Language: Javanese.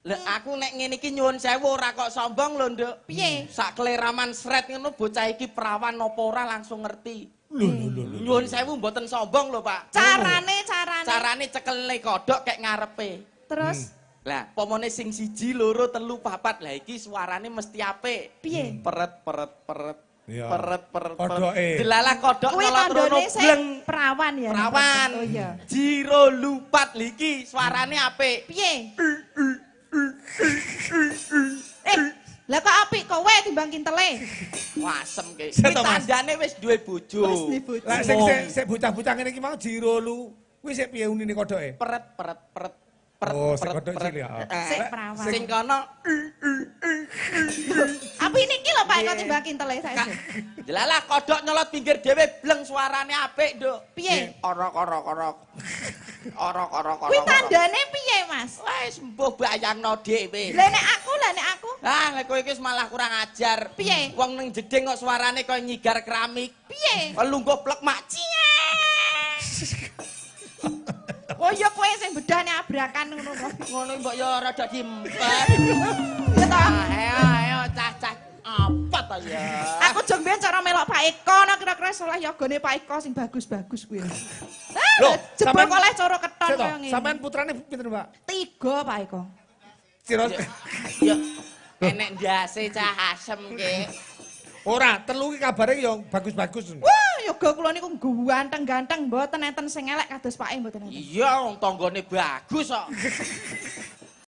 Lah aku nek ngene iki nyuwun sewu ora kok sombong lho, Nduk. Piye? Sak kleraman sret ngono bocah iki perawan apa ora langsung ngerti. Lho lho lho. Nyuwun sewu mboten sombong lho, Pak. Carane. Carane cekele kodhok kek ngarepe. Terus lah, pomone sing 1, 2, 3, 4. Lah iki suarane mesti apik. Piye? Peret peret peret. Iya. Peret peret. Kodoke. Delalah kodhok Kuwi nyolot rono tandone sing bleng. perawan ya. Perawan. Oh iya. Jiro lupat liki suarane apik. Piye? Lah kok apik kowe timbang kintele? Wasem ke. Sik Kuwi to, Mas. tandane wis duwe bojo. Wis duwe bojo. Lah sing sik bocah-bocah ngene iki mau jiro lu. Kuwi sik piye unine kodoke? Peret peret peret. Peret, Oh, sik peret, kodhok peret. cilik, ya. Sik perawan. Sing kono Apik niki lho Pak Eko timbang kintele saiki. Delalah kodhok nyolot pinggir dhewe bleng suarane apik, Nduk. Piye? Orok orok orok. Orok orok orok. Kuwi tandane piye, Mas? Wis mbuh bayangno dhewe. Lah nek aku, lah nek aku. Ah, nek kowe iki malah kurang ajar. Piye? Wong ning jeding kok suarane kaya nyigar keramik. Piye? Lungguh plek mak ciek. Oh iya kowe sing bedane abrakan ngono kok. Ngono mbok ya rada diempet. Ya ta? Ayo ayo cah-cah apa ta ya? Aku jeng biyen cara melok Pak Eko nah kira-kira soleh yogane Pak Eko sing bagus-bagus kuwi. Loh, Jebul oleh cara keton kaya ngene. Sampean putrane pinten, Pak? 3 Pak Eko. Ciro. Ya. Enek ndase cah asem ki. Ora, 3 ki kabare yo bagus-bagus. Wah, yoga kula niku ganteng-ganteng mboten enten sing elek kados Pak E mboten enten. Iya, wong tanggane bagus kok.